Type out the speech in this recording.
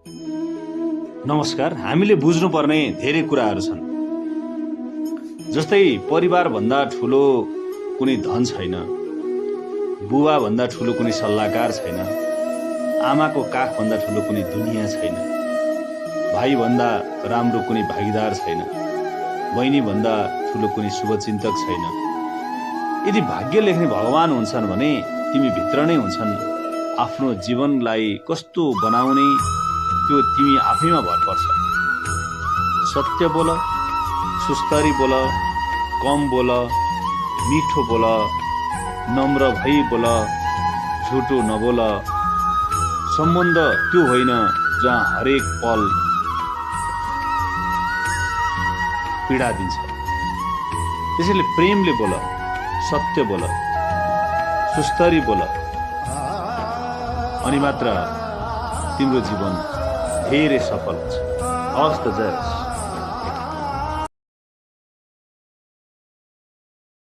नमस्कार। हामीले बुझ्नुपर्ने धेरै कुराहरू छन्। जस्तै परिवार भन्दा ठुलो कुनै धन छैन, बुबा भन्दा ठुलो कुनै सल्लाहकार छैन, आमाको काख भन्दा ठुलो कुनै दुनियाँ छैन, भाइ भन्दा राम्रो कुनै भागीदार छैन, बहिनी भन्दा ठुलो कुनै शुभचिन्तक छैन। यदि भाग्य लेख्ने भगवान हुन्छन् भने तिमी भित्र नै हुन्छन्। आफ्नो जीवनलाई कस्तो बनाउने त्यो तिमी आफैमा भर पर्छ। सत्य बोल, सुस्तरी बोल, कम बोल, मिठो बोल, नम्र भई बोल, झुटो नबोल। सम्बन्ध त्यो होइन जहाँ हरेक पल पीडा दिन्छ। त्यसैले प्रेमले बोल, सत्य बोल, सुस्तरी बोल, अनि मात्र तिम्रो जीवन धेरै सफल हुन्छ। हवस् त, जय होस्।